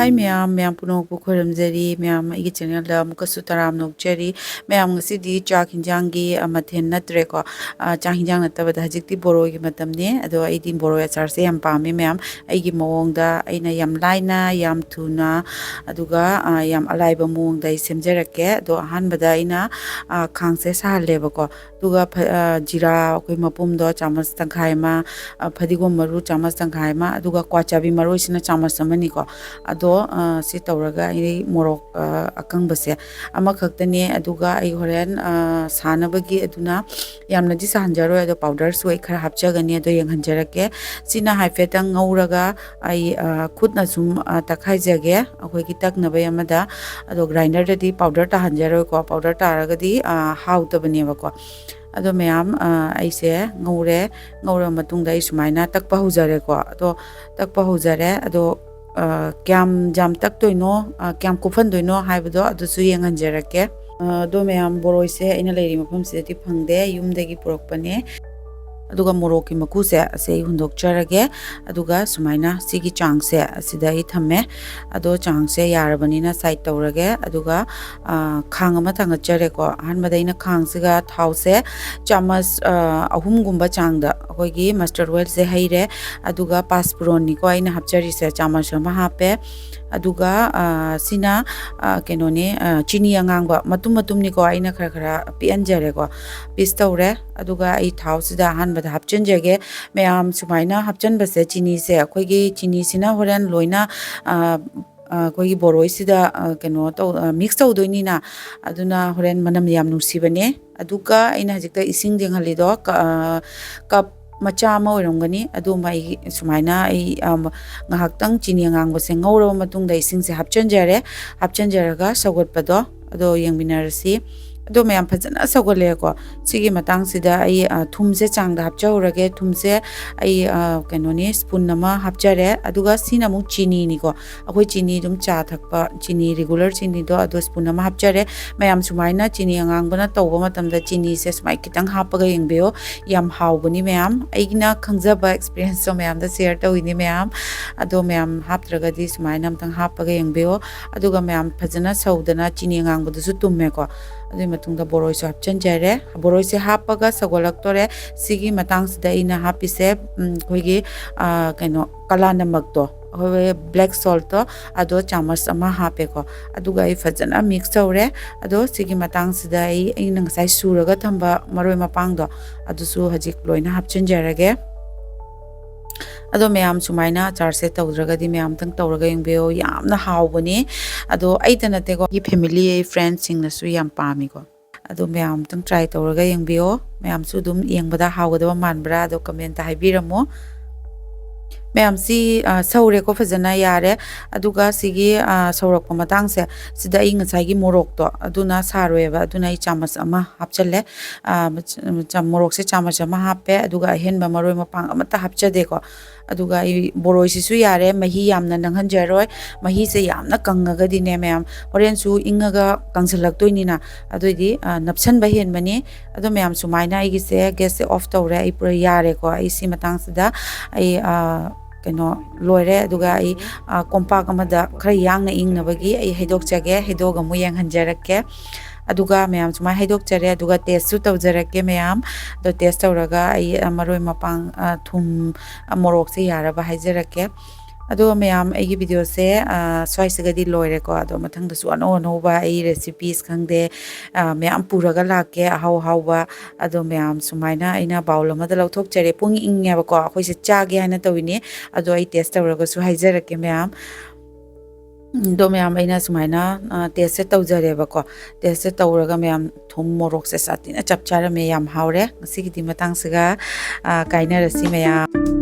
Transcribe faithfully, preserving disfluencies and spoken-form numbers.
ꯍꯥꯏ ꯃꯌꯥꯝ, ꯃꯌꯥꯝ ꯄꯨꯝꯅꯃꯛꯄꯨ ꯈꯣꯏꯔꯝꯖꯔꯤ꯫ ꯃꯌꯥꯝ ꯑꯩꯒꯤ ꯆꯦꯅꯦꯜꯗ ꯑꯃꯨꯛꯀꯁꯨ ꯇꯔꯥꯝꯅ ꯑꯣꯛꯆꯔꯤ꯫ ꯃꯌꯥꯝ ꯉꯁꯤꯗꯤ ꯆꯥꯛ ꯍꯤꯟꯖꯥꯡꯒꯤ, ꯑ, ꯃꯊꯦꯜ ꯅꯠꯇ꯭ꯔꯦꯀꯣ꯫ ꯑ, ꯆꯥꯛ ꯍꯤꯟꯖꯥꯡ ꯅꯠꯇꯕꯗ ꯍꯧꯖꯤꯛꯇꯤ ꯕꯣꯔꯣꯒꯤ ꯃꯇꯝꯅꯦ꯫ ꯑꯗꯣ ꯑꯩꯗꯤ ꯕꯣꯔꯣ ꯑꯆꯥꯔꯁꯦ ꯌꯥꯝ ꯄꯥꯝꯃꯦ ꯃꯌꯥꯝ꯫ ꯑꯩꯒꯤ ꯃꯑꯣꯡꯗ ꯑꯩꯅ ꯌꯥꯝ ꯂꯥꯏꯅ, ꯌꯥꯝ ꯊꯨꯅ, ꯑꯗꯨꯒ, ꯑ, ꯌꯥꯝ ꯑꯂꯥꯏꯕ ꯃꯑꯣꯡꯗ ꯑꯩ ꯁꯦꯝꯖꯔꯛꯀꯦ꯫ ꯑꯗꯣ ꯑꯍꯥꯟꯕꯗ ꯑꯩꯅ, ꯑ, ꯈꯥꯡꯁꯦ ꯁꯥꯍꯜꯂꯦꯕꯀꯣ꯫ ꯑꯗꯨꯒ ꯐ-, ꯑ, ꯖꯤꯔꯥ ꯑꯩꯈꯣꯏ ꯃꯄꯨꯝꯗꯣ ꯆꯥꯃꯁ ꯇꯪꯈꯥꯏ ꯑꯃ, ꯑ, ꯐꯗꯤꯒꯣꯝ ꯃꯔꯨ ꯆꯥꯃꯁ ꯇꯪꯈꯥꯏ ꯑꯃ, ꯑꯗꯨꯒ ꯀ꯭ꯋꯥ ꯆꯥꯕꯤ ꯃꯔꯣꯏꯁꯤꯅ ꯆꯥꯃꯁ ꯑꯃꯅꯤꯀꯣ꯫ ꯑꯗꯣ, ꯑ, ꯁꯤ ꯇꯧꯔꯒ ꯑꯩ ꯃꯣꯔꯣꯛ, ꯑ, ꯑꯀꯪꯕꯁꯦ ꯑꯃꯈꯛꯇꯅꯦ꯫ ꯑꯗꯨꯒ ꯑꯩ ꯍꯣꯔꯦꯟ, ꯑ, ꯁꯥꯅꯕꯒꯤ ꯑꯗꯨꯅ ꯌꯥꯝꯅꯗꯤ ꯁꯥꯍꯟꯖꯔꯣꯏ, ꯑꯗꯣ ꯄꯥꯎꯗꯔꯁꯨ ꯑꯩ ꯈꯔ ꯍꯥꯞꯆꯒꯅꯤ, ꯑꯗꯣ ꯌꯦꯡꯍꯟꯖꯔꯛꯀꯦ꯫ ꯁꯤꯅ ꯍꯥꯏꯐꯦꯠꯇꯪ ꯉꯧꯔꯒ ꯑꯩ, ꯑ, ꯈꯨꯠꯅ ꯁꯨꯝ, ꯑ, ꯇꯛꯈꯥꯏꯖꯒꯦ ꯑꯩꯈꯣꯏꯒꯤ ꯇꯛꯅꯕꯩ ꯑꯃꯗ꯫ ꯑꯗꯣ ꯒ꯭ꯔꯥꯏꯟꯗꯔꯗꯗꯤ ꯄꯥꯎꯗꯔ ꯇꯥꯍꯟꯖꯔꯣꯏꯀꯣ, ꯄꯥꯎꯗꯔ ꯇꯥꯔꯒꯗꯤ, ꯑ, ꯍꯥꯎꯇꯕꯅꯦꯕꯀꯣ꯫ ꯑꯗꯣ ꯃꯌꯥꯝ, ꯑ, ꯑꯩꯁꯦ ꯉꯧꯔꯦ꯫ ꯉꯧꯔꯕ ꯃꯇꯨꯡꯗ ꯑꯩ ꯁꯨꯃꯥꯏꯅ ꯇꯛꯄ ꯍꯧꯖꯔꯦꯀꯣ꯫ ꯑꯗꯣ ꯇꯛꯄ ꯍꯧꯖꯔꯦ꯫ ꯑꯗꯣ, ꯑ, ꯀꯌꯥꯝ ꯌꯥꯝ ꯇꯛꯇꯣꯏꯅꯣ, ꯑ, ꯀꯌꯥꯝ ꯀꯨꯞꯍꯟꯗꯣꯏꯅꯣ ꯍꯥꯏꯕꯗꯣ ꯑꯗꯨꯁꯨ ꯌꯦꯡꯍꯟꯖꯔꯛꯀꯦ꯫ ꯑ, ꯑꯗꯣ ꯃꯌꯥꯝ, ꯕꯣꯔꯣꯏꯁꯦ ꯑꯩꯅ ꯂꯩꯔꯤ ꯃꯐꯝꯁꯤꯗꯗꯤ ꯐꯪꯗꯦ, ꯌꯨꯝꯗꯒꯤ ꯄꯨꯔꯛꯄꯅꯦ꯫ ꯑꯗꯨꯒ ꯃꯣꯔꯣꯛꯀꯤ ꯃꯀꯨꯁꯦ ꯑꯁꯤ ꯑꯩ ꯍꯨꯟꯗꯣꯛꯆꯔꯒꯦ꯫ ꯑꯗꯨꯒ ꯁꯨꯃꯥꯏꯅ ꯁꯤꯒꯤ ꯆꯥꯡꯁꯦ ꯑꯁꯤꯗ ꯑꯩ ꯊꯝꯃꯦ꯫ ꯑꯗꯣ ꯆꯥꯡꯁꯦ ꯌꯥꯔꯕꯅꯤꯅ ꯁꯥꯏꯠ ꯇꯧꯔꯒꯦ꯫ ꯑꯗꯨꯒ, ꯑ, ꯈꯥꯡ ꯑꯃ ꯊꯥꯡꯒꯠꯆꯔꯦꯀꯣ꯫ ꯑꯍꯥꯟꯕꯗ ꯑꯩꯅ ꯈꯥꯡꯁꯤꯒ ꯊꯥꯎꯁꯦ ꯆꯥꯃꯁ, ꯑ, ꯑꯍꯨꯝꯒꯨꯝꯕ ꯆꯥꯡꯗ ꯑꯩꯈꯣꯏꯒꯤ ꯃꯁꯇꯔꯗ ꯑꯣꯏꯜꯁꯦ ꯍꯩꯔꯦ꯫ ꯑꯗꯨꯒ ꯄꯥꯁꯄꯨꯔꯣꯟꯅꯤꯀꯣ ꯑꯩꯅ ꯍꯥꯞꯆꯔꯤꯁꯦ, ꯆꯥꯃꯁ ꯑꯃ ꯍꯥꯞꯄꯦ꯫ ꯑꯗꯨꯒ, ꯑ, ꯁꯤꯅ, ꯑ, ꯀꯩꯅꯣꯅꯦ, ꯑ, ꯆꯤꯅꯤ ꯑꯉꯥꯡꯕ ꯃꯇꯨꯝ ꯃꯇꯨꯝꯅꯤꯀꯣ, ꯑꯩꯅ ꯈꯔ ꯈꯔ ꯄꯤꯛꯍꯟꯖꯔꯦꯀꯣ, ꯄꯤꯁ ꯇꯧꯔꯦ꯫ ꯑꯗꯨꯒ ꯑꯩ ꯊꯥꯎꯁꯤꯗ ꯑꯍꯥꯟꯕꯗ ꯍꯥꯞꯆꯤꯟꯖꯒꯦ꯫ ꯃꯌꯥꯝ ꯁꯨꯃꯥꯏꯅ ꯍꯥꯞꯆꯤꯟꯕꯁꯦ, ꯆꯤꯅꯤꯁꯦ, ꯑꯩꯈꯣꯏꯒꯤ ꯆꯤꯅꯤꯁꯤꯅ ꯍꯣꯔꯦꯟ ꯂꯣꯏꯅ, ꯑ, ꯑ, ꯑꯩꯈꯣꯏꯒꯤ ꯕꯣꯔꯣꯏꯁꯤꯗ, ꯑ, ꯀꯩꯅꯣ ꯇꯧ-, ꯑ, ꯃꯤꯛꯁ ꯇꯧꯗꯣꯏꯅꯤꯅ, ꯑꯗꯨꯅ ꯍꯣꯔꯦꯟ ꯃꯅꯝ ꯌꯥꯝ ꯅꯨꯡꯁꯤꯕꯅꯦ꯫ ꯑꯗꯨꯒ ꯑꯩꯅ ꯍꯧꯖꯤꯛꯇ ꯏꯁꯤꯡ ꯌꯦꯡꯍꯜꯂꯤꯗꯣ ꯀ-, ꯑ, ꯀꯞ ꯃꯆꯥ ꯑꯃ ꯑꯣꯏꯔꯝꯒꯅꯤ꯫ ꯑꯗꯨꯃ ꯑꯩ ꯁꯨꯃꯥꯏꯅ ꯑꯩ, ꯑ, ꯉꯥꯏꯍꯥꯛꯇꯪ ꯆꯤꯅꯤ ꯑꯉꯥꯡꯕꯁꯦ ꯉꯧꯔꯕ ꯃꯇꯨꯡꯗ ꯏꯁꯤꯡꯁꯦ ꯍꯥꯞꯆꯤꯟꯖꯔꯦ꯫ ꯍꯥꯞꯆꯤꯟꯖꯔꯒ ꯁꯧꯒꯠꯄꯗꯣ ꯑꯗꯣ ꯌꯦꯡꯃꯤꯟꯅꯔꯁꯤ꯫ ꯑꯗꯣ ꯃꯌꯥꯝ ꯐꯖꯅ ꯁꯧꯒꯠꯂꯦꯀꯣ꯫ ꯁꯤꯒꯤ ꯃꯇꯥꯡꯁꯤꯗ ꯑꯩ, ꯑ, ꯊꯨꯝꯁꯦ ꯆꯥꯡꯗ ꯍꯥꯞꯆꯍꯧꯔꯒꯦ꯫ ꯊꯨꯝꯁꯦ ꯑꯩ, ꯑ, ꯀꯩꯅꯣꯅꯤ, spoon ꯑꯃ ꯍꯥꯞꯆꯔꯦ꯫ ꯑꯗꯨꯒ ꯁꯤꯅ ꯑꯃꯨꯛ ꯆꯤꯅꯤꯅꯤꯀꯣ꯫ ꯑꯩꯈꯣꯏ ꯆꯤꯅꯤ ꯑꯗꯨꯝ ꯆꯥ ꯊꯛꯄ ꯆꯤꯅꯤ, regular ꯆꯤꯅꯤꯗꯣ, ꯑꯗꯣ spoon ꯑꯃ ꯍꯥꯞꯆꯔꯦ꯫ ꯃꯌꯥꯝ ꯁꯨꯃꯥꯏꯅ ꯆꯤꯅꯤ ꯑꯉꯥꯡꯕꯅ ꯇꯧꯕ ꯃꯇꯝꯗ ꯆꯤꯅꯤꯁꯦ ꯁꯨꯃꯥꯏꯅ ꯈꯤꯇꯪ ꯍꯥꯞꯄꯒ ꯌꯦꯡꯕꯤꯌꯣ꯫ ꯌꯥꯝ ꯍꯥꯎꯕꯅꯤ ꯃꯌꯥꯝ꯫ ꯑꯩꯅ ꯈꯪꯖꯕ experienceꯇꯣ ꯃꯌꯥꯝꯗ share ꯇꯧꯋꯤꯅꯤ ꯃꯌꯥꯝ꯫ ꯑꯗꯣ ꯃꯌꯥꯝ ꯍꯥꯞꯇ꯭ꯔꯒꯗꯤ ꯁꯨꯃꯥꯏꯅ ꯑꯝꯇꯪ ꯍꯥꯞꯄꯒ ꯌꯦꯡꯕꯤꯌꯣ꯫ ꯑꯗꯨꯒ ꯃꯌꯥꯝ ꯐꯖꯅ ꯁꯧꯗꯅ ꯆꯤꯅꯤ ꯑꯉꯥꯡꯕꯗꯨꯁꯨ ꯇꯨꯝꯃꯦꯀꯣ꯫ ꯑꯗꯨꯒꯤ ꯃꯇꯨꯡꯗ ꯕꯣꯔꯣꯏꯁꯨ ꯍꯥꯞꯆꯤꯟꯖꯔꯦ꯫ ꯕꯣꯔꯣꯏꯁꯦ ꯍꯥꯞꯄꯒ ꯁꯧꯒꯠꯂꯛꯇꯣꯔꯦ꯫ ꯁꯤꯒꯤ ꯃꯇꯥꯡꯁꯤꯗ ꯑꯩꯅ ꯍꯥꯞꯄꯤꯁꯦ, ꯎꯝ, ꯑꯩꯈꯣꯏꯒꯤ, ꯑ, ꯀꯩꯅꯣ, ꯀꯂꯥ ꯅꯃꯛꯇꯣ, ꯑꯩꯈꯣꯏ black saltꯇꯣ, ꯑꯗꯣ ꯆꯥꯃꯁ ꯑꯃ ꯍꯥꯞꯄꯦꯀꯣ꯫ ꯑꯗꯨꯒ ꯑꯩ ꯐꯖꯅ mix ꯇꯧꯔꯦ꯫ ꯑꯗꯣ ꯁꯤꯒꯤ ꯃꯇꯥꯡꯁꯤꯗ ꯑꯩ, ꯑꯩꯅ ꯉꯁꯥꯏ ꯁꯨꯔꯒ ꯊꯝꯕ ꯃꯔꯣꯏ ꯃꯄꯥꯡꯗꯣ, ꯑꯗꯨꯁꯨ ꯍꯧꯖꯤꯛ ꯂꯣꯏꯅ ꯍꯥꯞꯆꯤꯟꯖꯔꯒꯦ꯫ ꯑꯗꯣ ꯃꯌꯥꯝ ꯁꯨꯃꯥꯏꯅ ꯑꯆꯥꯔꯁꯦ ꯇꯧꯗ꯭ꯔꯒꯗꯤ ꯃꯌꯥꯝ ꯑꯝꯇꯪ ꯇꯧꯔꯒ ꯌꯦꯡꯕꯤꯌꯣ, ꯌꯥꯝꯅ ꯍꯥꯎꯕꯅꯤ꯫ ꯑꯗꯣ ꯑꯩꯇ ꯅꯠꯇꯦꯀꯣ, ꯑꯩꯒꯤ family, ꯑꯩ friendꯁꯤꯡꯅꯁꯨ ꯌꯥꯝ ꯄꯥꯝꯃꯤꯀꯣ꯫ ꯑꯗꯣ ꯃꯌꯥꯝ ꯑꯝꯇꯪ try ꯇꯧꯔꯒ ꯌꯦꯡꯕꯤꯌꯣ꯫ ꯃꯌꯥꯝꯁꯨ ꯑꯗꯨꯝ ꯌꯦꯡꯕꯗ ꯍꯥꯎꯒꯗꯕ ꯃꯥꯟꯕ꯭ꯔꯥ? ꯑꯗꯣ commentꯇ ꯍꯥꯏꯕꯤꯔꯝꯃꯣ꯫ ꯃꯌꯥꯝꯁꯤ, ꯑ, ꯁꯧꯔꯦꯀꯣ, ꯐꯖꯅ ꯌꯥꯔꯦ꯫ ꯑꯗꯨꯒ ꯁꯤꯒꯤ, ꯑ, ꯁꯧꯔꯛꯄ ꯃꯇꯥꯡꯁꯦ, ꯁꯤꯗ ꯑꯩ ꯉꯁꯥꯏꯒꯤ ꯃꯣꯔꯣꯛꯇꯣ ꯑꯗꯨꯅ ꯁꯥꯔꯣꯏꯕ, ꯑꯗꯨꯅ ꯑꯩ ꯆꯥꯃꯁ ꯑꯃ ꯍꯥꯞꯆꯜꯂꯦ꯫ ꯑ, ꯃꯆ-, ꯃꯆ-, ꯃꯣꯔꯣꯛꯁꯦ ꯆꯥꯃꯁ ꯑꯃ ꯍꯥꯞꯄꯦ, ꯑꯗꯨꯒ ꯑꯍꯦꯟꯕ ꯃꯔꯣꯏ ꯃꯄꯥꯡ ꯑꯃꯠꯇ ꯍꯥꯞꯆꯗꯦꯀꯣ꯫ ꯑꯗꯨꯒ ꯑꯩ ꯕꯣꯔꯣꯏꯁꯤꯁꯨ ꯌꯥꯔꯦ, ꯃꯍꯤ ꯌꯥꯝꯅ ꯅꯪꯍꯟꯖꯔꯣꯏ꯫ ꯃꯍꯤꯁꯦ ꯌꯥꯝꯅ ꯀꯪꯉꯒꯗꯤꯅꯦ ꯃꯌꯥꯝ, ꯍꯣꯔꯦꯟꯁꯨ ꯏꯪꯉꯒ ꯀꯪꯁꯤꯜꯂꯛꯇꯣꯏꯅꯤꯅ, ꯑꯗꯨꯑꯣꯏꯗꯤ, ꯑ, ꯅꯞꯁꯟꯕ ꯍꯦꯟꯕꯅꯤ꯫ ꯑꯗꯣ ꯃꯌꯥꯝ ꯁꯨꯃꯥꯏꯅ ꯑꯩꯒꯤꯁꯦ gasꯁꯦ off ꯇꯧꯔꯦ, ꯑꯩ ꯄꯨꯔꯥ ꯌꯥꯔꯦꯀꯣ꯫ ꯑꯩ ꯁꯤ ꯃꯇꯥꯡꯁꯤꯗ ꯑꯩ, ꯑ, ꯀꯩꯅꯣ ꯂꯣꯏꯔꯦ꯫ ꯑꯗꯨꯒ ꯑꯩ, ꯑ, ꯀꯣꯝꯄꯥꯛ ꯑꯃꯗ ꯈꯔ ꯌꯥꯡꯅ ꯏꯪꯅꯕꯒꯤ ꯑꯩ ꯍꯩꯗꯣꯛꯆꯒꯦ, ꯍꯩꯗꯣꯛꯑꯒ ꯑꯃꯨꯛ ꯌꯦꯡꯍꯟꯖꯔꯛꯀꯦ꯫ ꯑꯗꯨꯒ ꯃꯌꯥꯝ ꯁꯨꯃꯥꯏꯅ ꯍꯩꯗꯣꯛꯆꯔꯦ, ꯑꯗꯨꯒ tasteꯁꯨ ꯇꯧꯖꯔꯛꯀꯦ ꯃꯌꯥꯝ꯫ ꯑꯗꯣ taste ꯇꯧꯔꯒ ꯑꯩ, ꯑ, ꯃꯔꯣꯏ ꯃꯄꯥꯡ, ꯑ, ꯊꯨꯝ, ꯑ, ꯃꯣꯔꯣꯛꯁꯦ ꯌꯥꯔꯕ ꯍꯥꯏꯖꯔꯛꯀꯦ꯫ ꯑꯗꯣ ꯃꯌꯥꯝ, ꯑꯩꯒꯤ videoꯁꯦ, ꯑ, ꯁ꯭ꯋꯥꯏꯁꯤꯒꯗꯤ ꯂꯣꯏꯔꯦꯀꯣ꯫ ꯑꯗꯣ ꯃꯊꯪꯗꯁꯨ ꯑꯅꯧ ꯑꯅꯧꯕ ꯑꯩ recipes ꯈꯪꯗꯦ, ꯑ, ꯃꯌꯥꯝ ꯄꯨꯔꯒ ꯂꯥꯛꯀꯦ, ꯑꯍꯥꯎ ꯑꯍꯥꯎꯕ꯫ ꯑꯗꯣ ꯃꯌꯥꯝ, ꯁꯨꯃꯥꯏꯅ ꯑꯩꯅ bowl ꯑꯃꯗ ꯂꯧꯊꯣꯛꯆꯔꯦ꯫ ꯄꯨꯡ ꯏꯪꯉꯦꯕꯀꯣ, ꯑꯩꯈꯣꯏꯁꯦ ꯆꯥꯒꯦ ꯍꯥꯏꯅ ꯇꯧꯔꯤꯅꯤ꯫ ꯑꯗꯣ ꯑꯩ taste ꯇꯧꯔꯒꯁꯨ ꯍꯥꯏꯖꯔꯛꯀꯦ ꯃꯌꯥꯝ꯫ ꯑꯗꯣ ꯃꯌꯥꯝ, ꯑꯩꯅ ꯁꯨꯃꯥꯏꯅ, ꯑ, tasteꯁꯦ ꯇꯧꯖꯔꯦꯕꯀꯣ꯫ Tasteꯁꯦ ꯇꯧꯔꯒ ꯃꯌꯥꯝ, ꯊꯨꯝ ꯃꯣꯔꯣꯛꯁꯦ ꯁꯥꯊꯤꯅ ꯆꯞ ꯆꯥꯔꯝꯃꯦ, ꯌꯥꯝ ꯍꯥꯎꯔꯦ꯫ ꯉꯁꯤꯒꯤꯗꯤ ꯃꯇꯥꯡꯁꯤꯒ, ꯑ, ꯀꯥꯏꯅꯔꯁꯤ ꯃꯌꯥꯝ꯫